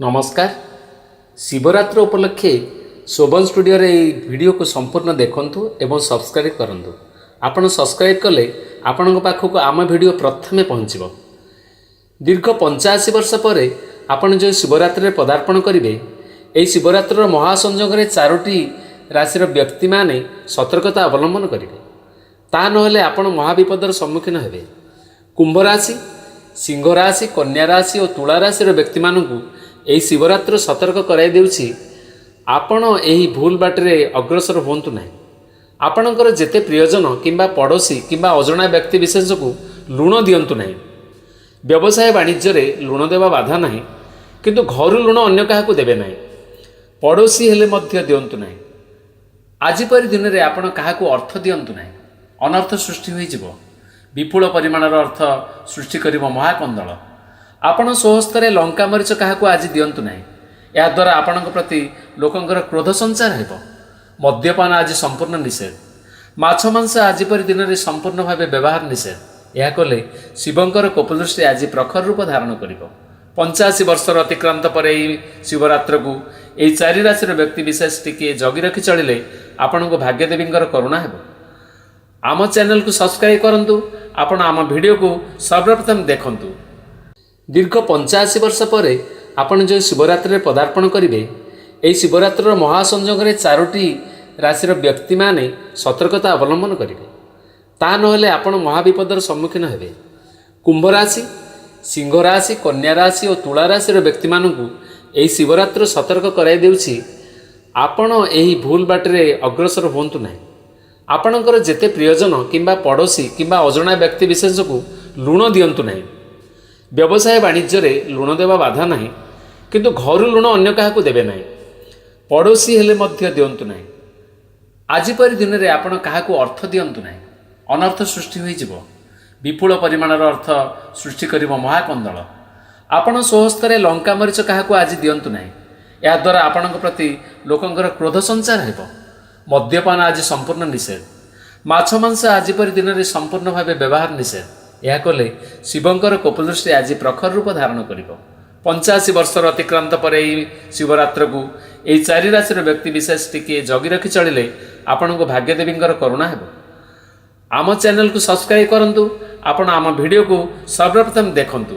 ନମସ୍କାର। ଶିବରାତ୍ର ଉପଲକ୍ଷେ ଶୋଭନ ଷ୍ଟୁଡ଼ିଓରେ ଏହି ଭିଡ଼ିଓକୁ ସମ୍ପୂର୍ଣ୍ଣ ଦେଖନ୍ତୁ ଏବଂ ସବସ୍କ୍ରାଇବ୍ କରନ୍ତୁ। ଆପଣ ସବସ୍କ୍ରାଇବ୍ କଲେ ଆପଣଙ୍କ ପାଖକୁ ଆମ ଭିଡ଼ିଓ ପ୍ରଥମେ ପହଞ୍ଚିବ। ଦୀର୍ଘ 85 ବର୍ଷ ପରେ ଆପଣ ଯେଉଁ ଶିବରାତ୍ରିରେ ପଦାର୍ପଣ କରିବେ, ଏହି ଶିବରାତ୍ରିର ମହାସଂଯୋଗରେ ଚାରୋଟି ରାଶିର ବ୍ୟକ୍ତିମାନେ ସତର୍କତା ଅବଲମ୍ବନ କରିବେ। ତା ନହେଲେ ଆପଣ ମହାବିପଦର ସମ୍ମୁଖୀନ ହେବେ। କୁମ୍ଭ ରାଶି, ସିଂହ ରାଶି, କନ୍ୟା ରାଶି ଓ ତୁଳା ରାଶିର ବ୍ୟକ୍ତିମାନଙ୍କୁ ଏହି ଶିବରାତ୍ର ସତର୍କ କରାଇ ଦେଉଛି। ଆପଣ ଏହି ଭୁଲ ବାଟରେ ଅଗ୍ରସର ହୁଅନ୍ତୁ ନାହିଁ। ଆପଣଙ୍କର ଯେତେ ପ୍ରିୟଜନ କିମ୍ବା ପଡ଼ୋଶୀ କିମ୍ବା ଅଜଣା ବ୍ୟକ୍ତି ବିଶେଷକୁ ଲୁଣ ଦିଅନ୍ତୁ ନାହିଁ। ବ୍ୟବସାୟ ବାଣିଜ୍ୟରେ ଲୁଣ ଦେବା ବାଧା ନାହିଁ, କିନ୍ତୁ ଘରୁ ଲୁଣ ଅନ୍ୟ କାହାକୁ ଦେବେ ନାହିଁ। ପଡ଼ୋଶୀ ହେଲେ ମଧ୍ୟ ଦିଅନ୍ତୁ ନାହିଁ। ଆଜି ପରି ଦିନରେ ଆପଣ କାହାକୁ ଅର୍ଥ ଦିଅନ୍ତୁ ନାହିଁ। ଅନର୍ଥ ସୃଷ୍ଟି ହୋଇଯିବ। ବିପୁଳ ପରିମାଣର ଅର୍ଥ ସୃଷ୍ଟି କରିବ ମହାକନ୍ଦଳ। ଆପଣ ସ୍ୱହସ୍ତରେ ଲଙ୍କା ମରିଚ କାହାକୁ ଆଜି ଦିଅନ୍ତୁ ନାହିଁ। ଏହାଦ୍ୱାରା ଆପଣଙ୍କ ପ୍ରତି ଲୋକଙ୍କର କ୍ରୋଧ ସଞ୍ଚାର ହେବ। ମଦ୍ୟପାନ ଆଜି ସମ୍ପୂର୍ଣ୍ଣ ନିଷେଧ। ମାଛ ମାଂସ ଆଜି ପରି ଦିନରେ ସମ୍ପୂର୍ଣ୍ଣ ଭାବେ ବ୍ୟବହାର ନିଷେଧ। ଏହା କଲେ ଶିବଙ୍କର କୋପଦୃଷ୍ଟି ଆଜି ପ୍ରଖର ରୂପ ଧାରଣ କରିବ। 85 ବର୍ଷର ଅତିକ୍ରାନ୍ତ ପରେ ଏହି ଶିବରାତ୍ରକୁ ଏହି ଚାରି ରାଶିର ବ୍ୟକ୍ତି ବିଶେଷ ଟିକିଏ ଜଗି ରଖି ଚଳିଲେ ଆପଣଙ୍କୁ ଭାଗ୍ୟଦେବୀଙ୍କର କରୁଣା ହେବ। ଆମ ଚ୍ୟାନେଲକୁ ସବସ୍କ୍ରାଇବ୍ କରନ୍ତୁ। ଆପଣ ଆମ ଭିଡ଼ିଓକୁ ସର୍ବପ୍ରଥମେ ଦେଖନ୍ତୁ। ଦୀର୍ଘ 85 ବର୍ଷ ପରେ ଆପଣ ଯେଉଁ ଶିବରାତ୍ରିରେ ପଦାର୍ପଣ କରିବେ, ଏହି ଶିବରାତ୍ରିର ମହାସଂଯୋଗରେ ଚାରୋଟି ରାଶିର ବ୍ୟକ୍ତିମାନେ ସତର୍କତା ଅବଲମ୍ବନ କରିବେ। ତା ନହେଲେ ଆପଣ ମହାବିପଦର ସମ୍ମୁଖୀନ ହେବେ। କୁମ୍ଭ ରାଶି, ସିଂହ ରାଶି, କନ୍ୟା ରାଶି ଓ ତୁଳା ରାଶିର ବ୍ୟକ୍ତିମାନଙ୍କୁ ଏହି ଶିବରାତ୍ର ସତର୍କ କରାଇ ଦେଉଛି। ଆପଣ ଏହି ଭୁଲ ବାଟରେ ଅଗ୍ରସର ହୁଅନ୍ତୁ ନାହିଁ। ଆପଣଙ୍କର ଯେତେ ପ୍ରିୟଜନ କିମ୍ବା ପଡ଼ୋଶୀ କିମ୍ବା ଅଜଣା ବ୍ୟକ୍ତି ବିଶେଷକୁ ଲୁଣ ଦିଅନ୍ତୁ ନାହିଁ। ବ୍ୟବସାୟ ବାଣିଜ୍ୟରେ ଲୁଣ ଦେବା ବାଧା ନାହିଁ, କିନ୍ତୁ ଘରୁ ଲୁଣ ଅନ୍ୟ କାହାକୁ ଦେବେ ନାହିଁ। ପଡ଼ୋଶୀ ହେଲେ ମଧ୍ୟ ଦିଅନ୍ତୁ ନାହିଁ। ଆଜି ପରି ଦିନରେ ଆପଣ କାହାକୁ ଅର୍ଥ ଦିଅନ୍ତୁ ନାହିଁ। ଅନର୍ଥ ସୃଷ୍ଟି ହୋଇଯିବ। ବିପୁଳ ପରିମାଣର ଅର୍ଥ ସୃଷ୍ଟି କରିବ ମହାକନ୍ଦଳ। ଆପଣ ସ୍ୱହସ୍ତରେ ଲଙ୍କା ମରିଚ କାହାକୁ ଆଜି ଦିଅନ୍ତୁ ନାହିଁ। ଏହାଦ୍ୱାରା ଆପଣଙ୍କ ପ୍ରତି ଲୋକଙ୍କର କ୍ରୋଧ ସଞ୍ଚାର ହେବ। ମଦ୍ୟପାନ ଆଜି ସମ୍ପୂର୍ଣ୍ଣ ନିଷେଧ। ମାଛ ମାଂସ ଆଜି ପରି ଦିନରେ ସମ୍ପୂର୍ଣ୍ଣ ଭାବେ ବ୍ୟବହାର ନିଷେଧ। ଏହା କଲେ ଶିବଙ୍କର କୋପଦୃଷ୍ଟି ଆଜି ପ୍ରଖର ରୂପ ଧାରଣ କରିବ। 85 ବର୍ଷର ଅତିକ୍ରାନ୍ତ ପରେ ଏହି ଶିବରାତ୍ରକୁ ଏହି ଚାରି ରାଶିର ବ୍ୟକ୍ତି ବିଶେଷ ଟିକିଏ ଜଗି ରଖି ଚଳିଲେ ଆପଣଙ୍କୁ ଭାଗ୍ୟଦେବୀଙ୍କର କରୁଣା ହେବ। ଆମ ଚ୍ୟାନେଲକୁ ସବସ୍କ୍ରାଇବ୍ କରନ୍ତୁ। ଆପଣ ଆମ ଭିଡ଼ିଓକୁ ସର୍ବପ୍ରଥମେ ଦେଖନ୍ତୁ।